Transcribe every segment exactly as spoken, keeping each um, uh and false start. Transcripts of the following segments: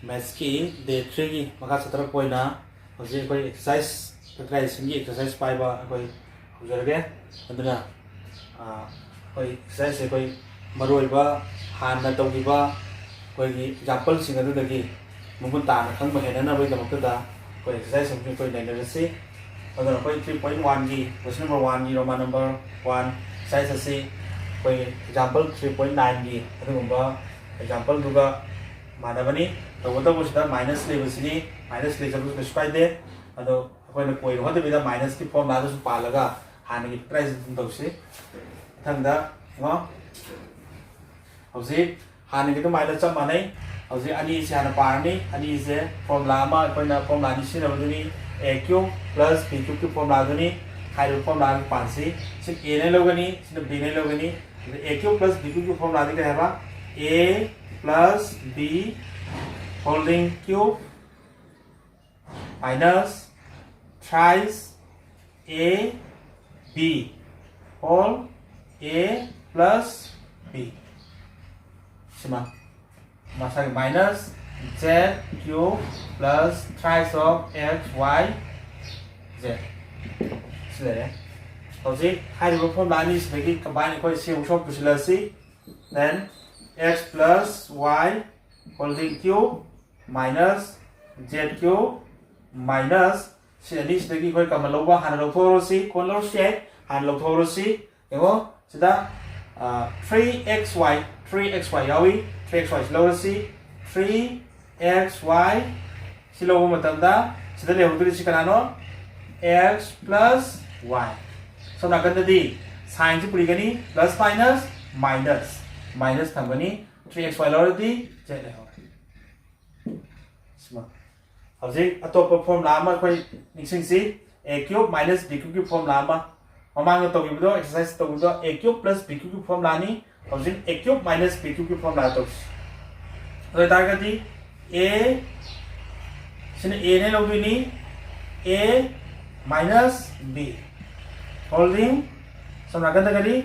Mathsꯀꯤ day threeꯒꯤ ꯃꯈꯥ ꯆꯠꯊꯔꯛꯄ ꯑꯣꯏꯅ ꯍꯧꯖꯤꯛ ꯑꯩꯈꯣꯏ exercise, factorisation ꯒꯤ exercise ꯄꯥꯏꯕ ꯑꯩꯈꯣꯏ ꯍꯧꯖꯔꯒꯦ꯫ ꯑꯗꯨꯅ, ꯑ, ꯑꯩꯈꯣꯏ exercise ꯁꯦ ꯑꯩꯈꯣꯏ ꯃꯔꯨꯑꯣꯏꯕ ꯍꯥꯟꯅ ꯇꯧꯈꯤꯕ ꯑꯩꯈꯣꯏꯒꯤ example ꯁꯤꯡ ꯑꯗꯨꯗꯒꯤ ꯃꯃꯨꯠ ꯇꯥꯅ ꯈꯪꯕ ꯍꯦꯟꯅꯅꯕꯒꯤꯗꯃꯛꯇꯗ ꯑꯩꯈꯣꯏ exercise ꯑꯃꯁꯨ ꯑꯩꯈꯣꯏ ꯅꯩꯅꯔꯁꯤ꯫ ꯑꯗꯨꯅ ꯑꯩꯈꯣꯏ three point one ꯒꯤ question number one ꯒꯤ Roman number one exercise ꯑꯁꯤ ꯑꯩꯈꯣꯏ example three point nine ꯒꯤ ꯑꯗꯨꯒꯨꯝꯕ example ꯗꯨꯒ ꯃꯥꯟꯅꯕꯅꯤ꯫ ꯇꯧꯕꯇꯕꯨ ꯁꯤꯗ minus ꯂꯩꯕꯁꯤꯅꯤ, minus ꯂꯩꯖꯕꯁꯨ ꯀꯩꯁꯨ ꯀꯥꯏꯗꯦ꯫ ꯑꯗꯣ ꯑꯩꯈꯣꯏꯅ ꯀꯣꯏ ꯍꯣꯠꯇꯕꯤꯗ minus ꯀꯤ formula ꯗꯨꯁꯨ ꯄꯥꯜꯂꯒ ꯍꯥꯟꯅꯒꯤ factorisation ꯑꯗꯨꯝ ꯇꯧꯁꯤ꯫ ꯃꯊꯪꯗ ꯌꯦꯡꯉꯣ, ꯍꯧꯖꯤꯛ ꯍꯥꯟꯅꯒꯤ ꯑꯗꯨꯃꯥꯏꯅ ꯆꯞ ꯃꯥꯟꯅꯩ꯫ ꯍꯧꯖꯤꯛ ꯑꯅꯤꯁꯦ ꯍꯥꯟꯅ ꯄꯥꯔꯅꯤ꯫ ꯑꯅꯤꯁꯦ formula ꯑꯃ, ꯑꯩꯈꯣꯏꯅ formula ꯑꯅꯤ ꯁꯤꯖꯤꯟꯅꯕꯗꯨꯅꯤ, a cube plus b cube ꯀꯤ formula ꯗꯨꯅꯤ꯫ ꯍꯥꯏꯔꯤꯕ formula ꯗꯨ ꯄꯥꯟꯁꯤ꯫ ꯁꯤ a ꯅ ꯂꯧꯒꯅꯤ, ꯁꯤꯅ b ꯅ ꯂꯧꯒꯅꯤ꯫ ꯑꯗꯨ a cube plus b cube ꯀꯤ formula ꯗꯤ ꯀꯩ ꯍꯥꯏꯕ? A plus b holding cube minus thrice a b whole a plus b꯫ ꯁꯤꯃ ꯃꯁꯥꯒꯤ minus z cube plus thrice of x y z꯫ ꯁꯤ ꯂꯩꯔꯦ꯫ ꯍꯧꯖꯤꯛ ꯍꯥꯏꯔꯤꯕ formula ꯑꯅꯤꯁꯤꯗꯒꯤ combine ꯑꯩꯈꯣꯏ ꯁꯤ ꯑꯃꯨꯛ ꯁꯣꯝ ꯄꯨꯁꯤꯜꯂꯁꯤ꯫ Then x plus y holding cube minus z cube minus ꯁꯤ ꯑꯅꯤꯁꯤꯗꯒꯤ ꯑꯩꯈꯣꯏ common ꯂꯧꯕ ꯍꯥꯟꯅ ꯂꯧꯊꯣꯛꯍꯧꯔꯁꯤ, ꯀꯣꯟꯅ ꯂꯧꯔꯁꯨ ꯌꯥꯏ, ꯍꯥꯟꯅ ꯂꯧꯊꯣꯛꯍꯧꯔꯁꯤ꯫ ꯌꯦꯡꯉꯣ ꯁꯤꯗ, ꯑ, three x y, three x y ꯌꯥꯎꯏ, three x y ꯁꯤ ꯂꯧꯔꯁꯤ꯫ Three x y ꯁꯤ ꯂꯧꯕ ꯃꯇꯝꯗ ꯁꯤꯗ ꯂꯩꯍꯧꯗꯣꯔꯤꯁꯤ ꯀꯅꯥꯅꯣ? X plus y꯫ ꯁꯣꯝ ꯅꯥꯀꯟꯗꯗꯤ sign ꯁꯤ ꯄꯨꯔꯤꯒꯅꯤ, plus minus minus, minus ꯊꯝꯒꯅꯤ꯫ Three x y ꯂꯧꯔꯗꯤ z ꯂꯩꯍꯧꯔꯦ꯫ ꯁꯤꯃ꯫ ꯍꯧꯖꯤꯛ ꯑꯇꯣꯞꯄ formula ꯑꯃ ꯑꯩꯈꯣꯏ ꯅꯤꯡꯁꯤꯡꯁꯤ, a cube minus b cube ꯀꯤ formula ꯑꯃ꯫ ꯃꯃꯥꯡꯗ ꯇꯧꯈꯤꯕꯗꯣ, exercise ꯇꯧꯈꯤꯕꯗꯣ, a cube plus b cube ꯀꯤ formula ꯅꯤ꯫ ꯍꯧꯖꯤꯛ a cube minus b cube ꯀꯤ formula ꯇꯧꯁꯤ꯫ ꯑꯗꯨ ꯑꯣꯏꯇꯥꯔꯒꯗꯤ a ꯁꯤꯅ a ꯅꯦ ꯂꯧꯗꯣꯏꯅꯤ, a minus b holding ꯁꯣꯝ ꯅꯥꯀꯟꯗ ꯀꯔꯤ?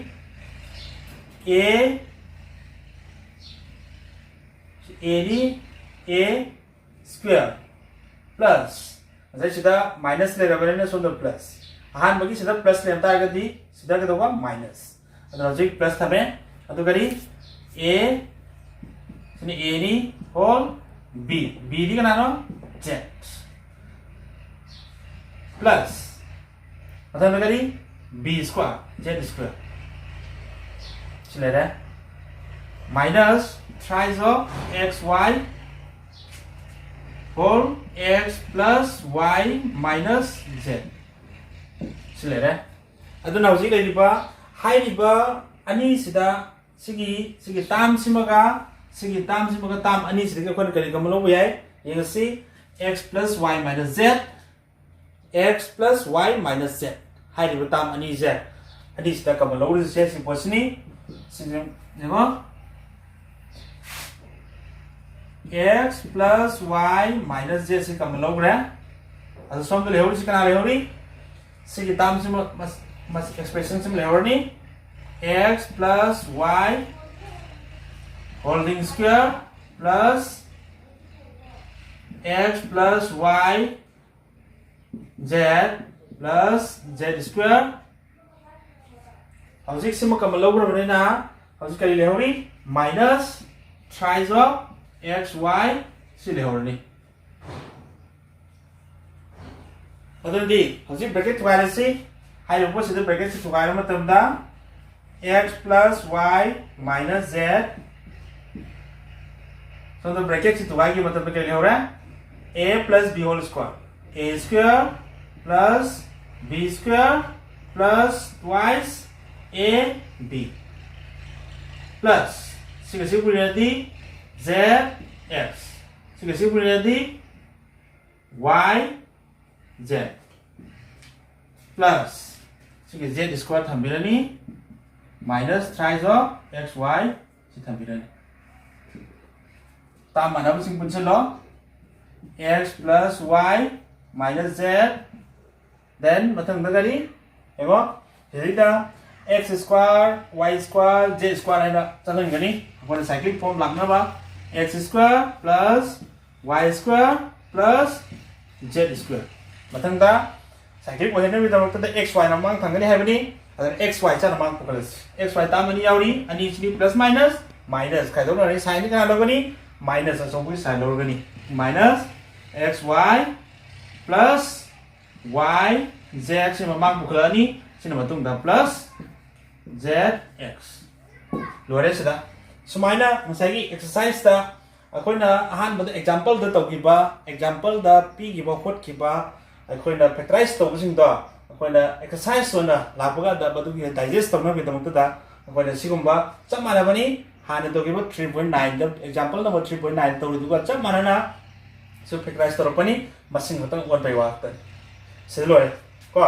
A, a ꯅꯤ, a square plus, ꯉꯁꯥꯏ ꯁꯤꯗ minus ꯂꯩꯔꯕꯅꯤꯅ ꯁꯣꯝꯗ plus, ꯑꯍꯥꯟꯕꯒꯤ ꯁꯤꯗ plus ꯂꯩꯔꯝ ꯇꯥꯔꯒꯗꯤ ꯁꯤꯗ ꯀꯩꯗꯧꯕ? Minus꯫ ꯑꯗꯨꯅ ꯍꯧꯖꯤꯛ plus ꯊꯝꯃꯦ꯫ ꯑꯗꯨ ꯀꯔꯤ? A, ꯁꯤꯅ a ꯅꯤ, whole b, b ꯗꯤ ꯀꯅꯥꯅꯣ? Z plus, ꯃꯊꯪꯗ ꯀꯔꯤ? B square, Z square꯫ ꯁꯤ ꯂꯩꯔꯦ꯫ Minus thrice of x y whole x plus y minus z꯫ ꯁꯤ ꯂꯩꯔꯦ꯫ ꯑꯗꯨꯅ ꯍꯧꯖꯤꯛ ꯂꯩꯔꯤꯕ, ꯍꯥꯏꯔꯤꯕ ꯑꯅꯤꯁꯤꯗ, ꯁꯤꯒꯤ, ꯁꯤꯒꯤ term ꯁꯤꯃꯒ, ꯁꯤꯒꯤ term ꯁꯤꯃꯒ, term ꯑꯅꯤꯁꯤꯗꯒꯤ ꯑꯩꯈꯣꯏꯅ ꯀꯔꯤ common ꯂꯧꯕ ꯌꯥꯏ? ꯌꯦꯡꯉꯁꯤ꯫ X plus y minus z, x plus y minus z ꯍꯥꯏꯔꯤꯕ term ꯑꯅꯤꯁꯦ, ꯑꯅꯤꯁꯤꯗ common ꯂꯧꯔꯤꯁꯦ ꯁꯤ ꯄꯣꯠꯁꯤꯅꯤ꯫ ꯁꯤꯁꯦ ꯌꯦꯡꯉꯣ, x plus y minus z ꯁꯤ common ꯂꯧꯈ꯭ꯔꯦ꯫ ꯑꯗꯨ ꯁꯣꯝꯗ ꯂꯩꯍꯧꯔꯤꯁꯤ ꯀꯅꯥ ꯂꯩꯍꯧꯔꯤ? ꯁꯤꯒꯤ term ꯁꯤꯃ, expression ꯁꯤꯃ ꯂꯩꯍꯧꯔꯅꯤ꯫ X plus y whole square plus x plus y z plus z square꯫ ꯍꯧꯖꯤꯛ ꯁꯤꯃ common ꯂꯧꯈ꯭ꯔꯕꯅꯤꯅ ꯍꯧꯖꯤꯛ ꯀꯔꯤ ꯂꯩꯍꯧꯔꯤ? Minus thrice of x y ꯁꯤ ꯂꯩꯍꯧꯔꯅꯤ꯫ ꯑꯗꯨꯗꯤ ꯍꯧꯖꯤꯛ bracket ꯊꯨꯒꯥꯏꯔꯁꯤ꯫ ꯍꯥꯏꯔꯤꯕ ꯄꯣꯠꯁꯤꯗ bracket ꯁꯤ ꯊꯨꯒꯥꯏꯕ ꯃꯇꯝꯗ x plus y minus z, ꯁꯣꯝꯗ bracket ꯁꯤ ꯊꯨꯒꯥꯏꯈꯤꯕ ꯃꯇꯝꯗ ꯀꯔꯤ ꯂꯩꯍꯧꯔꯦ? A plus b whole square, a square plus b square plus twice a b plus ꯁꯤꯒ ꯁꯤ ꯄꯨꯔꯤꯔꯗꯤ z x, ꯁꯤꯒ ꯁꯤ ꯄꯨꯔꯤꯔꯗꯤ y z plus ꯁꯤꯒꯤ z square ꯊꯝꯕꯤꯔꯅꯤ, minus thrice of x y ꯁꯤ ꯊꯝꯕꯤꯔꯅꯤ꯫ Term ꯃꯥꯟꯅꯕꯁꯤꯡ ꯄꯨꯟꯁꯤꯜꯂꯣ, x plus y minus z, then ꯃꯊꯪꯗ ꯀꯔꯤ? ꯌꯦꯡꯉꯣ, ꯁꯤꯗꯩꯗ x square, y square, z square ꯍꯥꯏꯅ ꯆꯪꯍꯟꯒꯅꯤ꯫ ꯑꯩꯈꯣꯏꯅ cyclic form ꯂꯥꯛꯅꯕ x square plus y square plus z square꯫ ꯃꯊꯪꯗ scientific ꯑꯣꯏꯍꯟꯅꯕꯒꯤꯗꯃꯛꯇ x y ꯅ ꯃꯃꯥꯡ ꯊꯝꯒꯅꯤ ꯍꯥꯏꯕꯅꯤ꯫ ꯑꯗꯨꯅ x y ꯆꯠꯅ ꯃꯃꯥꯡ ꯄꯨꯈꯠꯂꯁꯤ꯫ X y ꯇꯥꯝ ꯑꯅꯤ ꯌꯥꯎꯔꯤ, ꯑꯅꯤꯁꯤꯗꯤ plus minus minus ꯈꯥꯏꯗꯣꯛꯅꯔꯦ꯫ Sign ꯗꯤ ꯀꯅꯥ ꯂꯧꯒꯅꯤ? Minus ꯑꯆꯧꯕꯒꯤ sign ꯂꯧꯔꯒꯅꯤ꯫ Minus x y plus y z ꯁꯤ ꯃꯃꯥꯡ ꯄꯨꯈꯠꯂꯛꯑꯅꯤ꯫ ꯁꯤꯅ ꯃꯇꯨꯡꯗ plus z x꯫ ꯂꯣꯏꯔꯦ꯫ ꯁꯤꯗ ꯁꯨꯃꯥꯏꯅ ꯉꯁꯥꯏꯒꯤ exercise ꯇ ꯑꯩꯈꯣꯏꯅ ꯑꯍꯥꯟꯕꯗ example ꯗ ꯇꯧꯈꯤꯕ, example ꯗ ꯄꯤꯈꯤꯕ ꯈꯣꯠꯈꯤꯕ, ꯑꯩꯈꯣꯏꯅ factorize ꯇꯧꯕꯁꯤꯡꯗꯣ ꯑꯩꯈꯣꯏꯅ exercise ꯑꯣꯏꯅ ꯂꯥꯛꯄ ꯀꯥꯟꯗ ꯃꯗꯨꯒꯤ digest ꯇꯧꯅꯕꯒꯤꯗꯃꯛꯇꯗ ꯑꯩꯈꯣꯏꯅ ꯁꯤꯒꯨꯝꯕ ꯆꯞ ꯃꯥꯟꯅꯕꯅꯤ꯫ ꯍꯥꯟꯅ ꯇꯧꯈꯤꯕ three point nine ꯗ, example number three point nine ꯇꯧꯔꯤꯗꯨꯒ ꯆꯞ ꯃꯥꯟꯅꯅ ꯁꯨ factorize ꯇꯧꯔꯛꯄꯅꯤ꯫ ꯃꯁꯤꯡ ꯈꯛꯇꯪ ꯑꯣꯟꯕꯩ ꯋꯥ ꯈꯛꯇꯅꯤ꯫ ꯁꯤꯗ ꯂꯣꯏꯔꯦ ꯀꯣ꯫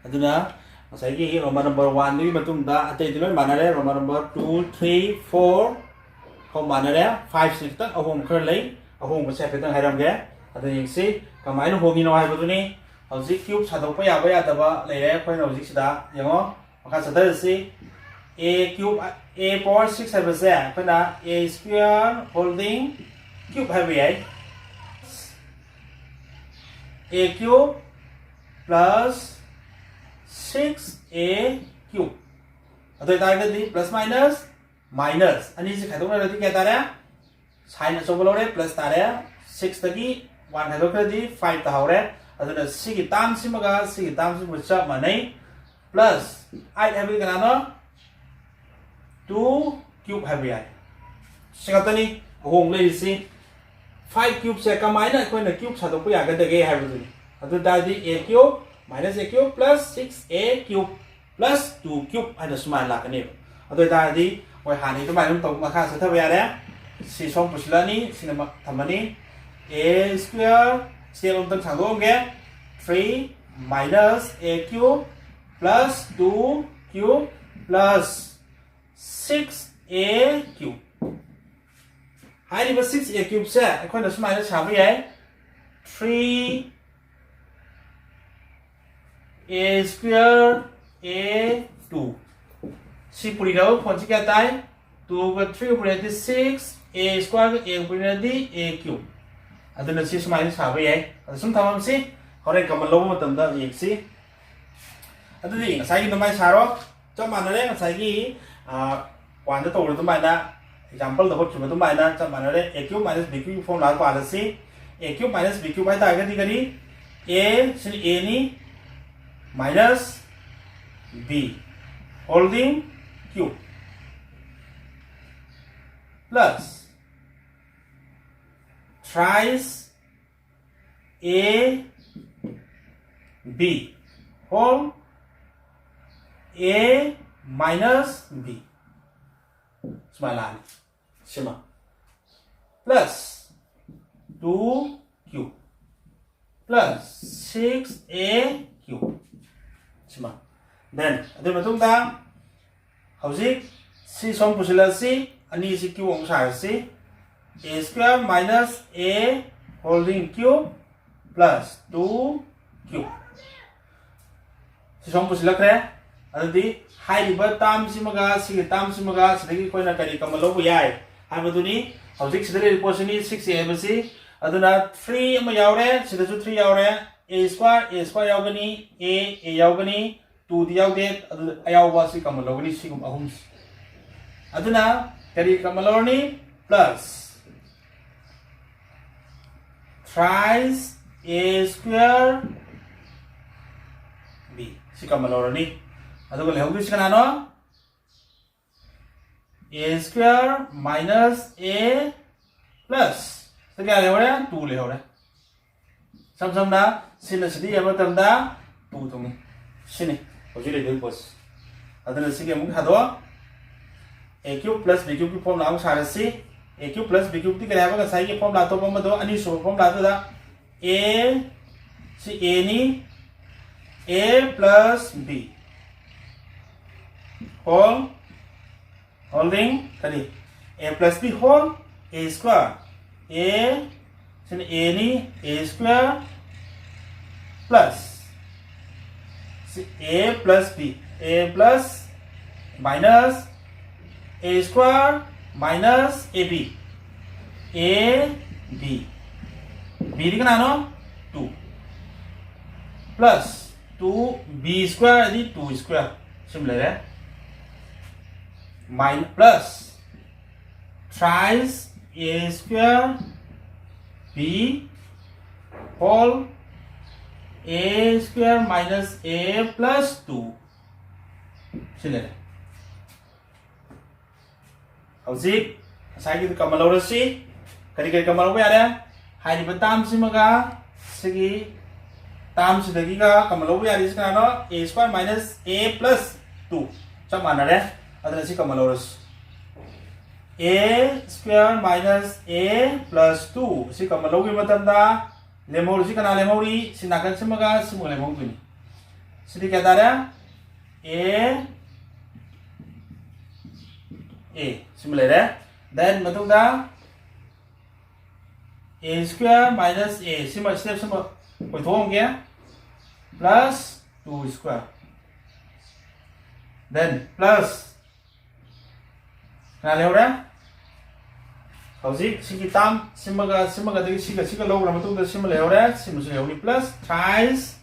ꯑꯗꯨꯅ ꯉꯁꯥꯏꯒꯤ Roman number one ꯗꯨꯒꯤ ꯃꯇꯨꯡꯗ ꯑꯇꯩꯗꯤ ꯂꯣꯏ ꯃꯥꯟꯅꯔꯦ꯫ Roman number two, three, four ꯐꯥꯎ ꯃꯥꯟꯅꯔꯦ꯫ Five ꯁꯤ ꯈꯤꯇꯪ ꯑꯍꯣꯡꯕ ꯈꯔ ꯂꯩ꯫ ꯑꯍꯣꯡꯕꯁꯦ ꯍꯥꯏꯐꯦꯠꯇꯪ ꯍꯥꯏꯔꯝꯒꯦ꯫ ꯑꯗꯨ ꯌꯦꯡꯁꯤ ꯀꯃꯥꯏꯅ ꯍꯣꯡꯉꯤꯅꯣ ꯍꯥꯏꯕꯗꯨꯅꯤ꯫ ꯍꯧꯖꯤꯛ cube ꯁꯥꯗꯣꯛꯄ ꯌꯥꯕ ꯌꯥꯗꯕ ꯂꯩꯔꯦ꯫ ꯑꯩꯈꯣꯏꯅ ꯍꯧꯖꯤꯛ ꯁꯤꯗ ꯌꯦꯡꯉꯣ, ꯃꯈꯥ ꯆꯠꯊꯔꯁꯤ꯫ A cube, a power six ꯍꯥꯏꯕꯁꯦ ꯑꯩꯈꯣꯏꯅ a square holding cube ꯍꯥꯏꯕ ꯌꯥꯏ꯫ A cube plus six a cube꯫ ꯑꯗꯨ ꯑꯣꯏꯇꯥꯔꯒꯗꯤ plus minus minus ꯑꯅꯤꯁꯤ ꯈꯥꯏꯗꯣꯛꯅꯔꯗꯤ ꯀꯌꯥ ꯇꯥꯔꯦ? Sign ꯑꯆꯧꯕ ꯂꯧꯔꯦ, plus ꯇꯥꯔꯦ꯫ Six ꯇꯒꯤ one ꯈꯥꯏꯗꯣꯛꯈ꯭ꯔꯗꯤ five ꯇꯥꯍꯧꯔꯦ꯫ ꯑꯗꯨꯅ ꯁꯤꯒꯤ term ꯁꯤꯃꯒ ꯁꯤꯒꯤ term ꯁꯤꯃꯒ ꯆꯞ ꯃꯥꯟꯅꯩ꯫ Plus eight ꯍꯥꯏꯕꯗꯤ ꯀꯅꯥꯅꯣ? Two cube ꯍꯥꯏꯕ ꯌꯥꯏ꯫ ꯁꯤ ꯈꯛꯇꯅꯤ ꯑꯍꯣꯡꯕ ꯂꯩꯔꯤꯁꯤ꯫ Five cube ꯁꯦ ꯀꯃꯥꯏꯅ ꯑꯩꯈꯣꯏꯅ cube ꯁꯥꯗꯣꯛꯄ ꯌꯥꯒꯗꯒꯦ ꯍꯥꯏꯕꯗꯨꯅꯤ꯫ ꯑꯗꯨ ꯇꯥꯔꯗꯤ a cube minus a cube plus six a cube plus two cube ꯍꯥꯏꯅ ꯁꯨꯃꯥꯏꯅ ꯂꯥꯛꯀꯅꯦꯕ꯫ ꯑꯗꯨ ꯑꯣꯏꯇꯥꯔꯗꯤ ꯍꯣꯏ, ꯍꯥꯟꯅꯒꯤ ꯑꯗꯨꯃꯥꯏꯅ ꯑꯗꯨꯝ ꯇꯧ-, ꯃꯈꯥ ꯆꯠꯊꯕ ꯌꯥꯔꯦ꯫ ꯁꯤ ꯁꯣꯝ ꯄꯨꯁꯤꯜꯂꯅꯤ, ꯁꯤꯅ ꯃ-, ꯊꯝꯃꯅꯤ꯫ A square, step ꯑꯃꯇꯪ ꯁꯥꯡꯗꯣꯛꯑꯝꯒꯦ꯫ Three minus a cube plus two cube plus six a cube꯫ ꯍꯥꯏꯔꯤꯕ six a cube ꯁꯦ ꯑꯩꯈꯣꯏꯅ ꯁꯨꯃꯥꯏꯅ ꯁꯥꯕ ꯌꯥꯏ꯫ Three a square a two꯫ ꯁꯤ ꯄꯨꯔꯤꯔꯕ ꯐꯣꯟꯁꯤ ꯀꯌꯥ ꯇꯥꯏ? ꯇꯨꯒ ꯊ꯭ꯔꯤꯒ ꯄꯨꯔꯤꯅꯗꯤ ꯁꯤꯛꯁ, ꯑꯦ ꯁ꯭ꯀ꯭ꯋꯥꯔꯒ ꯑꯦ ꯄꯨꯔꯤꯅꯗꯤ ꯑꯦ ꯀ꯭ꯌꯨꯕ꯫ ꯑꯗꯨꯅ ꯁꯤ ꯁꯨꯃꯥꯏꯅ ꯁꯥꯕ ꯌꯥꯏ꯫ ꯑꯗꯨ ꯁꯨꯝ ꯊꯝꯃꯝꯁꯤ, ꯍꯣꯔꯦꯟ ꯀꯃꯟ ꯂꯧꯕ ꯃꯇꯝꯗ ꯌꯦꯡꯁꯤ꯫ ꯑꯗꯨꯗꯤ ꯉꯁꯥꯏꯒꯤ ꯑꯗꯨꯃꯥꯏꯅ ꯁꯥꯔꯣ, ꯆꯞ ꯃꯥꯟꯅꯔꯦ꯫ ꯉꯁꯥꯏꯒꯤ ꯋꯥꯟꯗ ꯇꯧꯕ ꯑꯗꯨꯃꯥꯏꯅ, ꯑꯦꯛꯖꯥꯝꯄꯜꯗ ꯍꯣꯠꯈꯤꯕ ꯑꯗꯨꯃꯥꯏꯅ ꯆꯞ ꯃꯥꯟꯅꯔꯦ꯫ A cube minus B cube formula ꯄꯥꯜꯂꯁꯤ꯫ A cube minus B cube ꯍꯥꯏ ꯇꯥꯔꯒꯗꯤ ꯀꯔꯤ? ꯑꯦ ꯁꯤꯅ ꯑꯦꯅꯤ, minus B holding cube, plus three A B whole A minus B, ꯁꯨꯃꯥꯏꯅ ꯂꯥꯛꯑꯅꯤ꯫ ꯁꯤꯃ plus two Q plus six A Q. ꯁꯤꯃ꯫ Then ꯑꯗꯨꯒꯤ ꯃꯇꯨꯡꯗ ꯍꯧꯖꯤꯛ ꯁꯤ ꯁꯣꯝ ꯄꯨꯁꯤꯜꯂꯁꯤ, ꯑꯅꯤꯁꯤ ꯀ꯭ꯌꯨ ꯑꯃꯨꯛ ꯁꯥꯔꯁꯤ꯫ A square minus A holding cube plus two Q. ꯁꯤ ꯁꯣꯝ ꯄꯨꯁꯤꯜꯂꯛꯈ꯭ꯔꯦ꯫ ꯑꯗꯨꯗꯤ ꯍꯥꯏꯔꯤꯕ ꯇꯥꯝꯁꯤꯃꯒ ꯁꯤꯒꯤ ꯇꯥꯝꯁꯤꯃꯒ ꯁꯤꯗꯒꯤ ꯑꯩꯈꯣꯏꯅ ꯀꯔꯤ ꯀꯃꯟ ꯂꯧꯕ ꯌꯥꯏ ꯍꯥꯏꯕꯗꯨꯅꯤ꯫ ꯍꯧꯖꯤꯛ ꯁꯤꯗ ꯂꯩꯔꯤꯕ ꯄꯣꯠꯁꯤꯅꯤ ꯁꯤꯛꯁ ꯑꯦ ꯍꯥꯏꯕꯁꯤ꯫ ꯑꯗꯨꯅ ꯊ꯭ꯔꯤ ꯑꯃ ꯌꯥꯎꯔꯦ, ꯁꯤꯗꯁꯨ ꯊ꯭ꯔꯤ ꯌꯥꯎꯔꯦ꯫ ꯑꯦ ꯁ꯭ꯀ꯭ꯋꯥꯔ, ꯑꯦ ꯁ꯭ꯀ꯭ꯋꯥꯔ ꯌꯥꯎꯒꯅꯤ, ꯑꯦ, ꯑꯦ ꯌꯥꯎꯒꯅꯤ, ꯇꯨꯗꯤ ꯌꯥꯎꯗꯦ꯫ ꯑꯗꯨ ꯑꯌꯥꯎꯕ ꯑꯁꯤ ꯀꯃꯟ ꯂꯧꯒꯅꯤ, ꯁꯤꯒꯨꯝꯕ ꯑꯍꯨꯝꯁꯤ꯫ ꯑꯗꯨꯅ ꯀꯔꯤ ꯀꯃꯟ ꯂꯧꯔꯅꯤ? ꯄ꯭ꯂꯁ ꯊ꯭ꯔꯥꯏꯁ ꯑꯦ ꯁ꯭ꯀ꯭ꯋꯥꯔ ꯕꯤ, ꯁꯤ ꯀꯃꯟ ꯂꯧꯔꯅꯤ꯫ ꯑꯗꯨꯒ ꯂꯩꯍꯧꯗꯣꯏꯁꯤ ꯀꯅꯥꯅꯣ? ꯑꯦ ꯁ꯭ꯀ꯭ꯋꯥꯔ ꯃꯥꯏꯅꯁ ꯑꯦ ꯄ꯭ꯂꯁ, ꯁꯤꯗ ꯀꯌꯥ ꯂꯩꯍꯧꯔꯦ? ꯇꯨ ꯂꯩꯍꯧꯔꯦ꯫ ꯏꯁꯝ ꯁꯝꯅ ꯁꯤꯅ ꯁꯤꯗ ꯌꯦꯡꯕ ꯃꯇꯝꯗ ꯇꯨ ꯊꯨꯡꯉꯤ꯫ ꯁꯤꯅꯤ ꯍꯧꯖꯤꯛ ꯂꯩꯗꯣꯏ ꯄꯣꯠꯁꯤ꯫ ꯑꯗꯨꯅ ꯁꯤꯒꯤ ꯑꯃꯨꯛ ꯊꯥꯗꯣꯛꯑꯣ꯫ ꯑꯦ ꯀ꯭ꯌꯨꯕ ꯄ꯭ꯂꯁ ꯕꯤ ꯀ꯭ꯌꯨꯕꯀꯤ ꯐꯣꯔꯃꯨꯂꯥ ꯑꯃꯨꯛ ꯁꯥꯔꯁꯤ꯫ ꯑꯦ ꯀ꯭ꯌꯨꯕ ꯄ꯭ꯂꯁ ꯕꯤ ꯀ꯭ꯌꯨꯕꯇꯤ ꯀꯔꯤ ꯍꯥꯏꯕ? ꯉꯁꯥꯏꯒꯤ ꯐꯣꯔꯃꯨꯂꯥ ꯑꯇꯣꯞꯄ ꯑꯃꯗꯣ, ꯑꯅꯤꯁꯨꯕ ꯐꯣꯔꯃꯨꯂꯥꯗꯨꯗ ꯑꯦ, ꯁꯤ ꯑꯦꯅꯤ, A plus B whole holding ꯀꯔꯤ? A plus B whole A square, A ꯁꯤꯅ ꯑꯦꯅꯤ, ꯑꯦ ꯁ꯭ꯀ꯭ꯋꯥꯔ ꯄ꯭ꯂꯁ ꯁꯤ A plus B, A plus minus A square minus A B, A B, B ꯗꯤ ꯀꯅꯥꯅꯣ? Two plus two B square ꯗꯤ two square ꯁꯤꯃ ꯂꯩꯔꯦ꯫ Min plus thrice A square B whole A square minus A plus two ꯁꯤ ꯂꯩꯔꯦ꯫ ꯍꯧꯖꯤꯛ ꯉꯁꯥꯏꯒꯤꯗꯨ ꯀꯃꯟ ꯂꯧꯔꯁꯤ꯫ ꯀꯔꯤ ꯀꯔꯤ ꯀꯃꯟ ꯂꯧꯕ ꯌꯥꯔꯦ? ꯍꯥꯏꯔꯤꯕ ꯇꯥꯝꯁꯤꯃꯒ ꯁꯤꯒꯤ ꯇꯥꯝꯁꯤꯗꯒꯤꯒ ꯀꯃꯟ ꯂꯧꯕ ꯌꯥꯔꯤꯁꯤ ꯀꯅꯥꯅꯣ? A square minus A plus two ꯆꯞ ꯃꯥꯟꯅꯔꯦ꯫ ꯑꯗꯨꯅ ꯁꯤ ꯀꯃꯟ ꯂꯧꯔꯁꯤ꯫ A square minus A plus two ꯁꯤ ꯀꯃꯟ ꯂꯧꯈꯤꯕ ꯃꯇꯝꯗ ꯂꯦꯝꯍꯧꯔꯤꯁꯤ ꯀꯅꯥ ꯂꯦꯝꯍꯧꯔꯤ? ꯁꯤ ꯅꯥꯀꯟꯁꯤꯃꯒ ꯁꯤꯃꯒ ꯂꯦꯝꯍꯧꯗꯣꯏꯅꯤ꯫ ꯁꯤꯗꯤ ꯀꯌꯥ ꯇꯥꯔꯦ? A A ꯁꯤꯃ ꯂꯩꯔꯦ꯫ Then ꯃꯇꯨꯡꯗ A square minus A ꯁꯤꯃ step ꯁꯤꯃ ꯑꯣꯏꯊꯣꯛꯑꯝꯒꯦ꯫ Plus two square, then plus ꯀꯅꯥ ꯂꯩꯍꯧꯔꯦ? ꯍꯧꯖꯤꯛ ꯁꯤꯒꯤ ꯇꯥꯝ ꯁꯤꯃꯒ ꯁꯤꯃꯒꯗꯒꯤ ꯁꯤꯒ ꯁꯤꯒ ꯂꯧꯈ꯭ꯔ ꯃꯇꯨꯡꯗ ꯁꯤꯃ ꯂꯩꯍꯧꯔꯦ꯫ ꯁꯤꯃꯁꯨ ꯂꯩꯍꯧꯔꯤ꯫ Plus thrice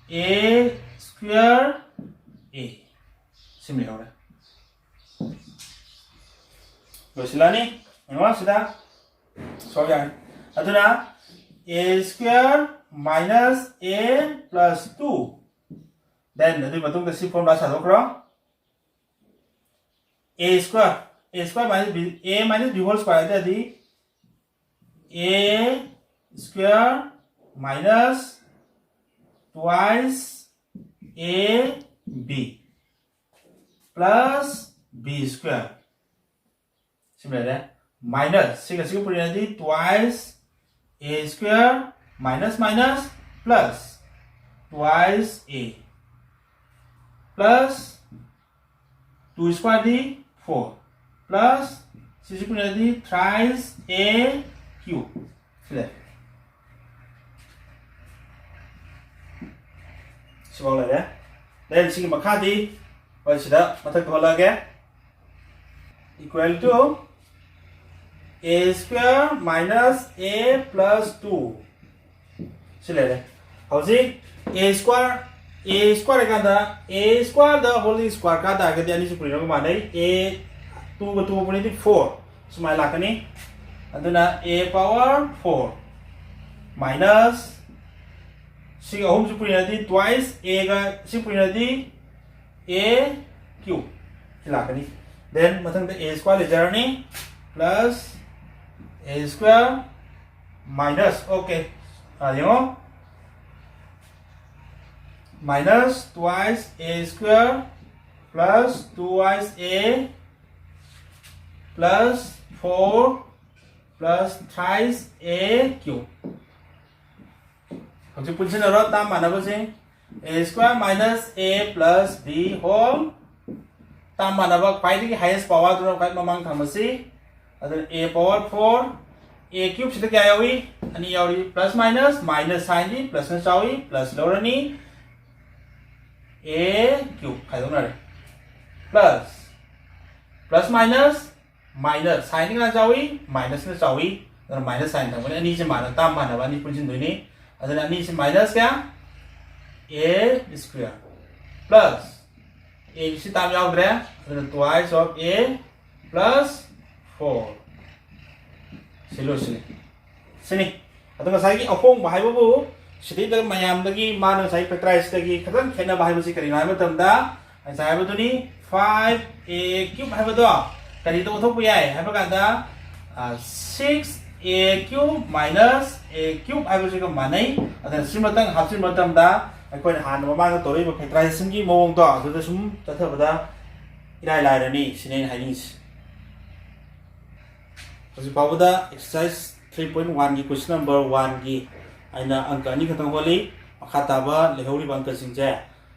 A square A ꯁꯤꯃ ꯂꯩꯍꯧꯔꯦ꯫ ꯂꯣꯏꯁꯤꯜꯂꯅꯤ꯫ ꯌꯦꯡꯉꯣ ꯁꯤꯗ ꯁꯣꯜꯕ ꯌꯥꯔꯅꯤ꯫ ꯑꯗꯨꯅ A square minus A plus two, then ꯑꯗꯨꯒꯤ ꯃꯇꯨꯡꯗ ꯁꯤ formula ꯁꯥꯗꯣꯛꯈ꯭ꯔꯣ꯫ A square, A square minus B, A minus B whole square ꯑꯗꯨꯗꯤ A square minus twice A B plus B square ꯁꯤꯃ ꯂꯩꯔꯦ꯫ Minus ꯁꯤꯒ ꯁꯤꯒ ꯄꯨꯔꯤꯅꯗꯤ twice A square minus minus plus twice A plus two square D four plus ꯁꯤꯁꯤ ꯄꯨꯔꯤꯅꯗꯤ thrice A cube ꯁꯤ ꯂꯩꯔꯦ꯫ ꯁꯤꯐꯥꯎ ꯂꯩꯔꯦ꯫ Then ꯁꯤꯒꯤ ꯃꯈꯥꯗꯤ ꯍꯣꯏ ꯁꯤꯗ ꯃꯊꯛꯇ ꯍꯣꯜꯂꯛꯑꯒꯦ꯫ equal to a square minus a plus two ꯁꯤ ꯂꯩꯔꯦ꯫ ꯍꯧꯖꯤꯛ a square, a square ꯀꯥꯟꯗ a square the whole square ꯀꯥ ꯇꯥꯔꯒꯗꯤ ꯑꯅꯤꯁꯤ ꯄꯨꯔꯤꯅꯕ ꯃꯥꯟꯅꯩ꯫ A two ꯒ two ꯄꯨꯔꯤꯗꯤ four ꯁꯨꯃꯥꯏꯅ ꯂꯥꯛꯀꯅꯤ꯫ ꯑꯗꯨꯅ a power four minus ꯁꯤꯒ ꯑꯍꯨꯝꯁꯤ ꯄꯨꯔꯤꯅꯗꯤ twice a ꯒ ꯁꯤ ꯄꯨꯔꯤꯅꯗꯤ a cube ꯁꯤ ꯂꯥꯛꯀꯅꯤ꯫ Then ꯃꯊꯪꯗ a square ꯂꯩꯖꯔꯅꯤ plus a square minus, okay, ꯌꯦꯡꯉꯣ, minus twice a square plus twice a plus four plus thrice a cube꯫ ꯍꯧꯖꯤꯛ ꯄꯨꯟꯁꯤꯟꯅꯔꯣ ꯇꯥꯝ ꯃꯥꯟꯅꯕꯁꯤꯡ꯫ A square minus a plus b whole ꯇꯥꯝ ꯃꯥꯟꯅꯕ ꯈ꯭ꯋꯥꯏꯗꯒꯤ highest power ꯗꯨꯅ ꯈ꯭ꯋꯥꯏ ꯃꯃꯥꯡ ꯊꯝꯃꯁꯤ꯫ ꯑꯗꯨꯅ a power four, a cube ꯁꯤꯗ ꯀꯌꯥ ꯌꯥꯎꯏ? ꯑꯅꯤ ꯌꯥꯎꯔꯤ꯫ Plus minus, minus sign ꯗꯤ plus ꯅ ꯆꯥꯎꯏ, plus ꯂꯧꯔꯅꯤ꯫ A cube ꯈꯥꯏꯗꯣꯛꯅꯔꯦ꯫ Plus, plus minus, minus sign ꯗꯤ ꯀꯅꯥ ꯆꯥꯎꯏ? Minus ꯅ ꯆꯥꯎꯏ꯫ ꯑꯗꯨꯅ minus sign ꯊꯝꯒꯅꯤ꯫ ꯑꯅꯤꯁꯦ ꯃꯥꯟꯅ ꯇꯥꯝ ꯃꯥꯟꯅꯕ ꯑꯅꯤ ꯄꯨꯟꯁꯤꯟꯗꯣꯏꯅꯤ꯫ ꯑꯗꯨꯅ ꯑꯅꯤꯁꯦ minus ꯀꯌꯥ? A square plus a ꯁꯤ ꯇꯥꯝ ꯌꯥꯎꯗ꯭ꯔꯦ꯫ ꯑꯗꯨꯅ twice of a plus four ꯁꯤ ꯂꯣꯏꯁꯤꯜꯂꯤ꯫ ꯁꯤꯅꯤ꯫ ꯑꯗꯣ ꯉꯁꯥꯏꯒꯤ ꯑꯍꯣꯡꯕ ꯍꯥꯏꯕꯕꯨ ꯁꯤꯗꯩꯗ ꯃꯌꯥꯝꯗꯒꯤ ꯃꯥꯅ ꯉꯁꯥꯏ factorize ꯇꯒꯤ ꯈꯤꯇꯪ ꯈꯦꯠꯅꯕ ꯍꯥꯏꯕꯁꯤ ꯀꯔꯤꯅꯣ ꯍꯥꯏꯕ ꯃꯇꯝꯗ ꯉꯁꯥꯏ ꯍꯥꯏꯕꯗꯨꯅꯤ, five a cube ꯍꯥꯏꯕꯗꯣ ꯀꯔꯤꯗ ꯑꯣꯟꯊꯣꯛꯄ ꯌꯥꯏ ꯍꯥꯏꯕ ꯀꯥꯟꯗ, six a cube minus a cube ꯍꯥꯏꯕꯁꯤꯒ ꯃꯥꯟꯅꯩ꯫ ꯑꯗꯨꯅ ꯁꯤꯃꯇꯪ ꯍꯥꯞꯆꯤꯟꯕ ꯃꯇꯝꯗ ꯑꯩꯈꯣꯏꯅ ꯍꯥꯟꯅ ꯃꯃꯥꯡꯗ ꯇꯧꯔꯛꯏꯕ factorization ꯒꯤ ꯃꯑꯣꯡꯗꯣ ꯑꯗꯨꯗ ꯁꯨꯝ ꯆꯠꯊꯕꯗ ꯏꯔꯥꯏ ꯂꯥꯏꯔꯅꯤ ꯁꯤꯅꯤ ꯑꯩꯅ ꯍꯥꯏꯅꯤꯡꯉꯤꯁꯦ꯫ ꯍꯧꯖꯤꯛ ꯐꯥꯎꯕꯗ exercise three point one ꯒꯤ question number one ꯒꯤ ꯑꯩꯅ ꯑꯪꯀ ꯑꯅꯤ ꯈꯛꯇꯪ ꯍꯣꯠꯂꯤ꯫ ꯃꯈꯥ ꯇꯥꯕ ꯂꯩꯍꯧꯔꯤꯕ ꯑꯪꯀꯁꯤꯡꯁꯦ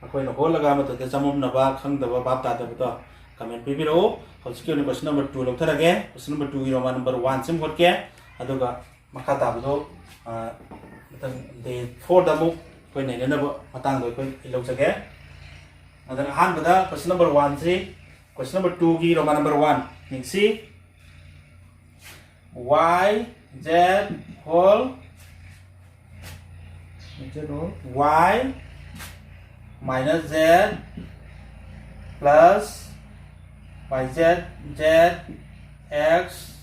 ꯑꯩꯈꯣꯏꯅ ꯍꯣꯠꯂꯒ ꯃꯇꯝꯗ ꯆꯃꯝꯅꯕ, ꯈꯪꯗꯕ, ꯚꯥꯞ ꯇꯥꯗꯕꯗꯣ comment ꯄꯤꯕꯤꯔꯛꯎ꯫ ꯍꯧꯖꯤꯛꯀꯤ ꯑꯣꯏꯅ question number two ꯂꯧꯊꯔꯒꯦ꯫ Question number two ꯒꯤ Roman number one ꯁꯤꯃ ꯍꯣꯠꯀꯦ꯫ ꯑꯗꯨꯒ ꯃꯈꯥ ꯇꯥꯕꯗꯣ, ꯑ, ꯃꯊꯪ day four ꯗ ꯑꯃꯨꯛ ꯑꯩꯈꯣꯏ ꯅꯩꯅꯅꯕ ꯃꯇꯥꯡꯗꯣ ꯑꯩꯈꯣꯏ ꯂꯧꯖꯒꯦ꯫ ꯑꯗꯨꯅ ꯑꯍꯥꯟꯕꯗ question number one ꯁꯤ, question number two ꯒꯤ Roman number one ꯌꯦꯡꯁꯤ꯫ Y z whole, y minus z plus y z, z x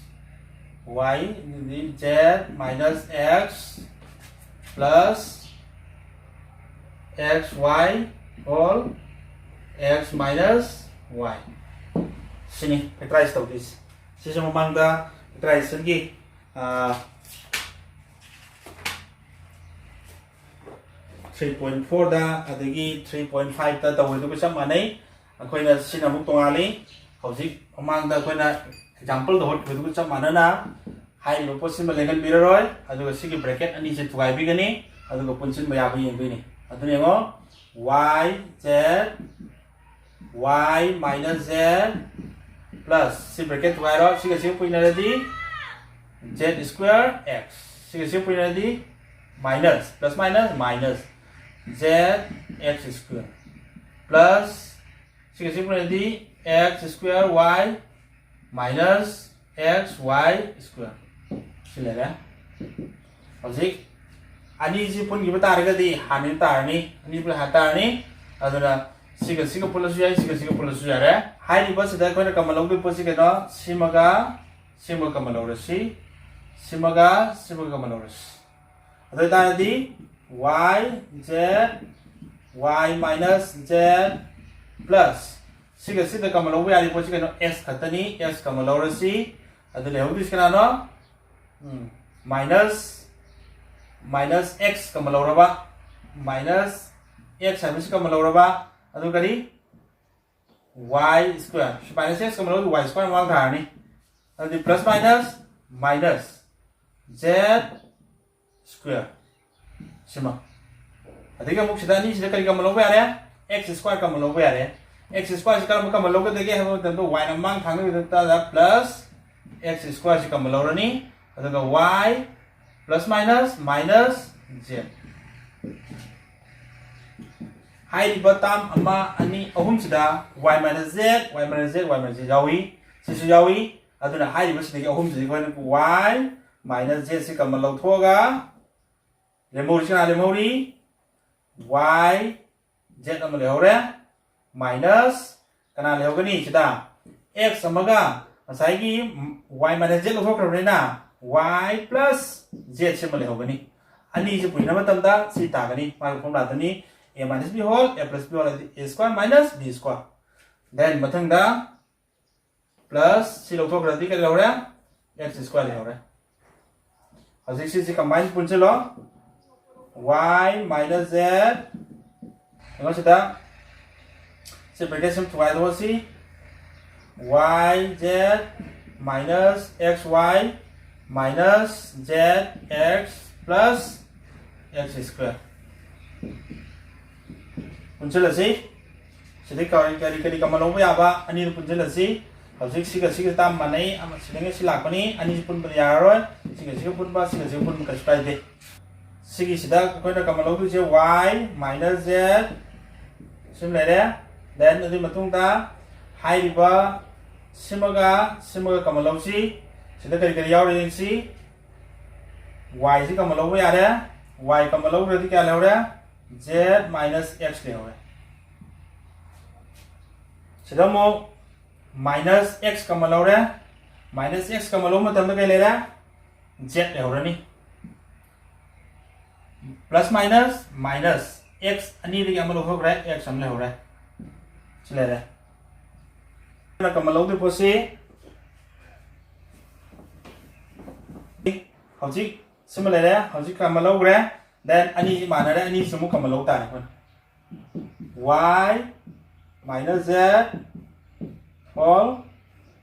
y, z minus x plus x y whole x minus y꯫ ꯁꯤꯅꯤ factorize ꯇꯧꯗꯣꯏꯁꯦ꯫ ꯁꯤꯁꯨ ꯃꯃꯥꯡꯗ factorizationꯒꯤ three point fourꯗ ꯑꯗꯒꯤ three point fiveꯇ ꯇꯧꯕꯗꯨꯒ ꯆꯞ ꯃꯥꯟꯅꯩ꯫ ꯑꯩꯈꯣꯏꯅ ꯁꯤꯅ ꯑꯃꯨꯛ ꯇꯣꯉꯥꯜꯂꯤ꯫ ꯍꯧꯖꯤꯛ ꯃꯃꯥꯡꯗ ꯑꯩꯈꯣꯏꯅ exampleꯗ ꯍꯣꯠꯈꯤꯕꯗꯨꯒ ꯆꯞ ꯃꯥꯟꯅꯅ ꯍꯥꯏꯔꯤꯕ ꯄꯣꯠꯁꯤꯃ ꯂꯦꯡꯍꯟꯕꯤꯔꯔꯣꯏ꯫ ꯑꯗꯨꯒ ꯁꯤꯒꯤ bracket ꯑꯅꯤꯁꯦ ꯊꯨꯒꯥꯏꯕꯤꯒꯅꯤ꯫ ꯑꯗꯨꯒ ꯄꯨꯟꯁꯤꯟꯕ ꯌꯥꯕ ꯌꯦꯡꯗꯣꯏꯅꯤ꯫ ꯑꯗꯨꯅ ꯌꯦꯡꯉꯣ, y z, y minus z plus, ꯁꯤ bracket ꯊꯨꯒꯥꯏꯔꯣ, ꯁꯤꯒ ꯁꯤꯒ ꯄꯨꯟꯅꯔꯗꯤ z square x, ꯁꯤꯒ ꯁꯤꯒ ꯄꯨꯟꯅꯔꯗꯤ minus, plus minus minus z x square plus ꯁꯤꯒ ꯁꯤꯒ ꯄꯨꯟꯅꯔꯗꯤ x square y minus x y square꯫ ꯁꯤ ꯂꯩꯔꯦ꯫ ꯍꯧꯖꯤꯛ ꯑꯅꯤꯁꯤ ꯄꯨꯟꯈꯤꯕ ꯇꯥꯔꯒꯗꯤ ꯍꯥꯟꯅ ꯇꯥꯔꯅꯤ, ꯑꯅꯤ ꯄꯨꯟꯅ ꯍꯥꯟꯅ ꯇꯥꯔꯅꯤ꯫ ꯑꯗꯨꯅ ꯁꯤꯒ ꯁꯤꯒ ꯄꯨꯜꯂꯁꯨ ꯌꯥꯏ, ꯁꯤꯒ ꯁꯤꯒ ꯄꯨꯜꯂꯁꯨ ꯌꯥꯔꯦ꯫ ꯍꯥꯏꯔꯤꯕꯁꯤꯗ ꯑꯩꯈꯣꯏꯅ common ꯂꯧꯗꯣꯏ ꯄꯣꯠꯁꯤ ꯀꯩꯅꯣ? ꯁꯤꯃꯒ ꯁꯤꯃꯒ common ꯂꯧꯔꯁꯤ, ꯁꯤꯃꯒ ꯁꯤꯃꯒ common ꯂꯧꯔꯁꯤ꯫ ꯑꯗꯨ ꯑꯣꯏꯇꯥꯔꯗꯤ y z, y minus z plus ꯁꯤꯒ ꯁꯤꯗ common ꯂꯧꯕ ꯌꯥꯔꯤ ꯄꯣꯠꯁꯤ ꯀꯩꯅꯣ? S ꯈꯛꯇꯅꯤ꯫ S common ꯂꯧꯔꯁꯤ꯫ ꯑꯗꯨ ꯂꯩꯍꯧꯗꯣꯏꯁꯤ ꯀꯅꯥꯅꯣ? ꯎꯝ, minus, minus x common ꯂꯧꯔꯕ, minus x ꯍꯥꯏꯕꯁꯤ common ꯂꯧꯔꯕ, ꯑꯗꯨ ꯀꯔꯤ? Y square꯫ ꯁꯤ minus x common ꯂꯧꯔꯗꯤ y square ꯃꯃꯥꯡ ꯊꯥꯔꯅꯤ꯫ ꯑꯗꯨꯗꯤ plus minus minus z square꯫ ꯁꯤꯃ꯫ ꯑꯗꯒꯤ ꯑꯃꯨꯛ ꯁꯤꯗ ꯑꯅꯤꯁꯤꯗ ꯀꯔꯤ common ꯂꯧꯕ ꯌꯥꯔꯦ? X square common ꯂꯧꯕ ꯌꯥꯔꯦ꯫ X square ꯁꯤ ꯀꯔꯝꯕ common ꯂꯧꯒꯗꯒꯦ ꯍꯥꯏꯕ ꯃꯇꯝꯗ y ꯅ ꯃꯃꯥꯡ ꯊꯥꯡꯗꯣꯏ ꯃꯇꯝꯗ plus x square ꯁꯤ common ꯂꯧꯔꯅꯤ꯫ ꯑꯗꯨꯒ y plus minus minus z꯫ ꯍꯥꯏꯔꯤꯕ term ꯑꯃ, ꯑꯅꯤ, ꯑꯍꯨꯝꯁꯤꯗ y minus z, y minus z, y minus z ꯌꯥꯎꯏ꯫ ꯁꯤꯁꯨ ꯌꯥꯎꯏ꯫ ꯑꯗꯨꯅ ꯍꯥꯏꯔꯤꯕꯁꯤꯗꯒꯤ ꯑꯍꯨꯝꯁꯤꯗꯤ ꯑꯩꯈꯣꯏꯅ y minus z ꯁꯤ common ꯂꯧꯊꯣꯛꯑꯒ ꯂꯦꯝꯍꯧꯔꯤꯁꯤ ꯀꯅꯥ ꯂꯦꯝꯍꯧꯔꯤ? Y z ꯑꯃ ꯂꯩꯍꯧꯔꯦ꯫ Minus ꯀꯅꯥ ꯂꯩꯍꯧꯒꯅꯤ ꯁꯤꯗ? X ꯑꯃꯒ ꯉꯁꯥꯏꯒꯤ y minus z ꯂꯧꯊꯣꯛꯈ꯭ꯔꯕꯅꯤꯅ y plus z ꯁꯤꯃ ꯂꯩꯍꯧꯒꯅꯤ꯫ ꯑꯅꯤꯁꯤ ꯄꯨꯟꯅ ꯃꯇꯝꯗ ꯁꯤ ꯇꯥꯒꯅꯤ꯫ ꯃꯥꯒꯤ formula ꯗꯨꯅꯤ a minus b whole, a plus b whole, a square minus b square꯫ Then ꯃꯊꯪꯗ plus ꯁꯤ ꯂꯧꯊꯣꯛꯈ꯭ꯔꯗꯤ ꯀꯔꯤ ꯂꯩꯍꯧꯔꯦ? X square ꯂꯩꯍꯧꯔꯦ꯫ ꯍꯧꯖꯤꯛ ꯁꯤꯁꯤ combine ꯄꯨꯟꯁꯤꯜꯂꯣ꯫ Y minus z, ꯌꯦꯡꯉꯣ ꯁꯤꯗ, ꯁꯤ bracket ꯁꯨꯝ ꯊꯨꯒꯥꯏꯗꯣꯛꯑꯁꯤ꯫ Y z minus x y minus z x plus x square ꯄꯨꯟꯁꯤꯜꯂꯁꯤ꯫ ꯁꯤꯗꯩ ꯀꯔꯤ ꯀꯔꯤ ꯀꯔꯤ common ꯂꯧꯕ ꯌꯥꯕ? ꯑꯅꯤꯗꯨ ꯄꯨꯟꯁꯤꯜꯂꯁꯤ꯫ ꯍꯧꯖꯤꯛ ꯁꯤꯒ ꯁꯤꯒ ꯇꯥꯝ ꯃꯥꯟꯅꯩ, ꯑꯃ ꯁꯤꯗꯒꯤ ꯁꯤ ꯂꯥꯛꯄꯅꯤ, ꯑꯅꯤꯁꯤ ꯄꯨꯟꯕꯗ ꯌꯥꯔꯔꯣꯏ꯫ ꯁꯤꯒ ꯁꯤꯒ ꯄꯨꯟꯕ, ꯁꯤꯒ ꯁꯤꯒ ꯄꯨꯟꯕ ꯀꯩꯁꯨ ꯀꯥꯏꯗꯦ꯫ ꯁꯤꯒꯤꯁꯤꯗ ꯑꯩꯈꯣꯏꯅ common ꯂꯧꯗꯣꯏꯁꯦ y minus z ꯁꯤꯃ ꯂꯩꯔꯦ꯫ Then ꯑꯗꯨꯒꯤ ꯃꯇꯨꯡꯗ ꯍꯥꯏꯔꯤꯕ ꯁꯤꯃꯒ ꯁꯤꯃꯒ common ꯂꯧꯁꯤ꯫ ꯁꯤꯗ ꯀꯔꯤ ꯀꯔꯤ ꯌꯥꯎꯔꯤ ꯌꯦꯡꯁꯤ꯫ Y ꯁꯤ common ꯂꯧꯕ ꯌꯥꯔꯦ꯫ Y common ꯂꯧꯈ꯭ꯔꯗꯤ ꯀꯌꯥ ꯂꯩꯍꯧꯔꯦ? Z minus x ꯂꯩꯍꯧꯔꯦ꯫ ꯁꯤꯗ ꯑꯃꯨꯛ minus x common ꯂꯧꯔꯦ꯫ Minus x common ꯂꯧꯕ ꯃꯇꯝꯗ ꯀꯩ ꯂꯩꯔꯦ? Z ꯂꯩꯍꯧꯔꯅꯤ꯫ Plus minus minus, x ꯑꯅꯤꯗꯒꯤ ꯑꯃ ꯂꯧꯊꯣꯛꯈ꯭ꯔꯦ, x ꯑꯃ ꯂꯩꯍꯧꯔꯦ꯫ ꯁꯤ ꯂꯩꯔꯦ꯫ ꯑꯩꯈꯣꯏꯅ common ꯂꯧꯗꯣꯏ ꯄꯣꯠꯁꯤ ꯍꯧꯖꯤꯛ ꯁꯤꯃ ꯂꯩꯔꯦ, ꯍꯧꯖꯤꯛ common ꯂꯧꯈ꯭ꯔꯦ꯫ Then ꯑꯅꯤꯁꯤ ꯃꯥꯟꯅꯔꯦ, ꯑꯅꯤꯁꯤ ꯑꯃꯨꯛ common ꯂꯧ ꯇꯥꯔꯦ ꯑꯩꯈꯣꯏꯅ꯫ Y minus z whole,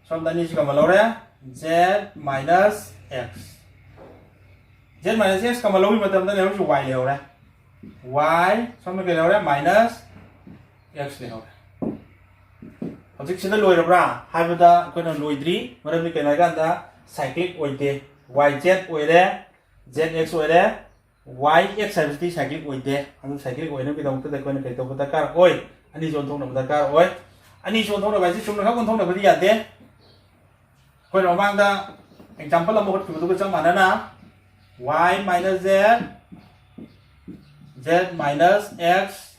ꯁꯣꯝꯗ ꯑꯅꯤꯁꯤ common ꯂꯧꯔꯦ, z minus x꯫ Z minus x common ꯂꯧꯕꯒꯤ ꯃꯇꯝꯗ ꯂꯩꯍꯧꯔꯤꯁꯤ y ꯂꯩꯍꯧꯔꯦ꯫ Y ꯁꯣꯝꯗ ꯀꯩ ꯂꯩꯍꯧꯔꯦ? Minus x ꯂꯩꯍꯧꯔꯦ꯫ ꯍꯧꯖꯤꯛ ꯁꯤꯗ ꯂꯣꯏꯔꯕ꯭ꯔꯥ ꯍꯥꯏꯕꯗ ꯑꯩꯈꯣꯏꯅ ꯂꯣꯏꯗ꯭ꯔꯤ꯫ ꯃꯔꯝꯗꯤ ꯀꯩꯅꯣ ꯍꯥꯏꯀꯥꯟꯗ cyclic ꯑꯣꯏꯗꯦ꯫ Y z ꯑꯣꯏꯔꯦ, z x ꯑꯣꯏꯔꯦ, y x ꯍꯥꯏꯕꯁꯤꯗꯤ cyclic ꯑꯣꯏꯗꯦ꯫ ꯑꯗꯨ cyclic ꯑꯣꯏꯅꯕꯒꯤꯗꯃꯛꯇꯗꯤ ꯑꯩꯈꯣꯏꯅ ꯀꯩ ꯇꯧꯕ ꯗꯔꯀꯥꯔ ꯑꯣꯏ? ꯑꯅꯤꯁꯤ ꯑꯣꯟꯊꯣꯛꯅꯕ ꯗꯔꯀꯥꯔ ꯑꯣꯏ꯫ ꯑꯅꯤꯁꯤ ꯑꯣꯟꯊꯣꯛꯅꯕ ꯍꯥꯏꯁꯤ ꯆꯨꯝꯅ ꯈꯛ ꯑꯣꯟꯊꯣꯛꯅꯕꯗꯤ ꯌꯥꯗꯦ꯫ ꯑꯩꯈꯣꯏꯅ ꯃꯃꯥꯡꯗ example ꯑꯃ ꯍꯣꯠꯈꯤꯕꯗꯨꯒ ꯆꯞ ꯃꯥꯟꯅꯅ y minus z, z minus x,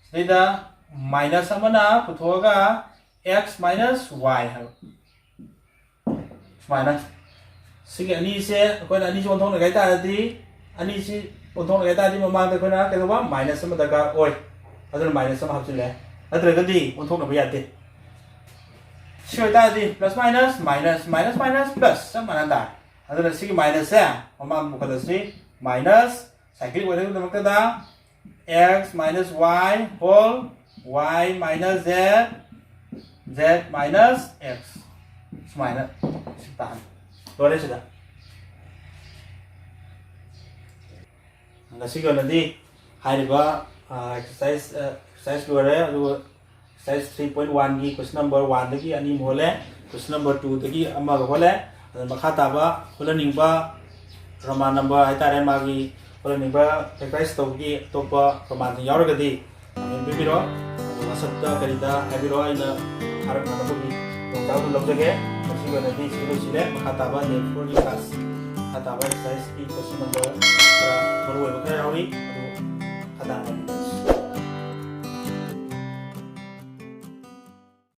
ꯁꯤꯗꯩꯗ minus ꯑꯃꯅ ꯄꯨꯊꯣꯛꯑꯒ x minus y ꯍꯥꯏꯕ꯫ ꯁꯨꯃꯥꯏꯅ ꯁꯤꯒꯤ ꯑꯅꯤꯁꯦ ꯑꯩꯈꯣꯏꯅ ꯑꯅꯤꯁꯦ ꯑꯣꯟꯊꯣꯛꯅꯒꯦ ꯍꯥꯏ ꯇꯥꯔꯗꯤ, ꯑꯅꯤꯁꯤ ꯑꯣꯟꯊꯣꯛꯅꯒꯦ ꯍꯥꯏ ꯇꯥꯔꯗꯤ ꯃꯃꯥꯡꯗ ꯑꯩꯈꯣꯏꯅ ꯀꯩꯗꯧꯕ? Minus ꯑꯃ ꯗꯔꯀꯥꯔ ꯑꯣꯏ꯫ ꯑꯗꯨꯅ minus ꯑꯃ ꯍꯥꯞꯆꯤꯜꯂꯦ, ꯅꯠꯇ꯭ꯔꯒꯗꯤ ꯑꯣꯟꯊꯣꯛꯅꯕ ꯌꯥꯗꯦ꯫ ꯁꯤ ꯑꯣꯏꯇꯥꯔꯗꯤ plus minus, minus, minus, minus, plus ꯆꯞ ꯃꯥꯟꯅ ꯇꯥꯔꯦ꯫ ꯑꯗꯨꯅ ꯁꯤꯒꯤ minus ꯁꯦ ꯃꯃꯥꯡꯗ ꯄꯨꯈꯠꯂꯁꯤ, minus cyclic ꯑꯣꯏꯅꯕꯒꯤꯗꯃꯛꯇꯗ x minus y whole, y minus z, z minus x, ꯁꯨꯃꯥꯏꯅ ꯁꯤ ꯇꯥꯍꯟ ꯂꯣꯏꯔꯦ꯫ ꯁꯤꯗ ꯉꯁꯤꯒꯤ ꯑꯣꯏꯅꯗꯤ ꯍꯥꯏꯔꯤꯕ exercise, exercise ꯂꯣꯏꯔꯦ꯫ ꯑꯗꯨꯒ exercise three point one ꯒꯤ question number one ꯗꯒꯤ ꯑꯅꯤ ꯑꯃ ꯍꯣꯜꯂꯦ, question number two ꯗꯒꯤ ꯑꯃꯒ ꯍꯣꯜꯂꯦ꯫ ꯑꯗꯨ ꯃꯈꯥ ꯇꯥꯕ ꯍꯣꯜꯍꯟꯅꯤꯡꯕ Roman number ꯍꯥꯏꯇꯥꯔꯦ, ꯃꯥꯒꯤ ꯍꯣꯜꯍꯟꯅꯤꯡꯕ factorize ꯇꯧꯕꯒꯤ ꯑꯇꯣꯞꯄ Romanꯁꯤꯡ ꯌꯥꯎꯔꯒꯗꯤ comment ꯄꯤꯕꯤꯔꯣ꯫ ꯑꯗꯨ WhatsApp ꯇ ꯀꯔꯤꯗ ꯍꯥꯏꯕꯤꯔꯣ, ꯑꯩꯅ ꯊꯥꯔꯛꯅꯅꯕꯒꯤ ꯈꯨꯗꯣꯡꯆꯥꯕ ꯑꯗꯨꯝ ꯂꯧꯖꯒꯦ꯫ ꯉꯁꯤꯒꯤ ꯑꯣꯏꯅꯗꯤ ꯁꯤ ꯂꯣꯏꯁꯤꯜꯂꯦ꯫ ꯃꯈꯥ ꯇꯥꯕ day four ꯒꯤ class, ꯃꯈꯥ ꯇꯥꯕ exercise ꯀꯤ question number ꯈꯔ ꯃꯔꯨ ꯑꯣꯏꯕ ꯈꯔ ꯌꯥꯎꯔꯤ꯫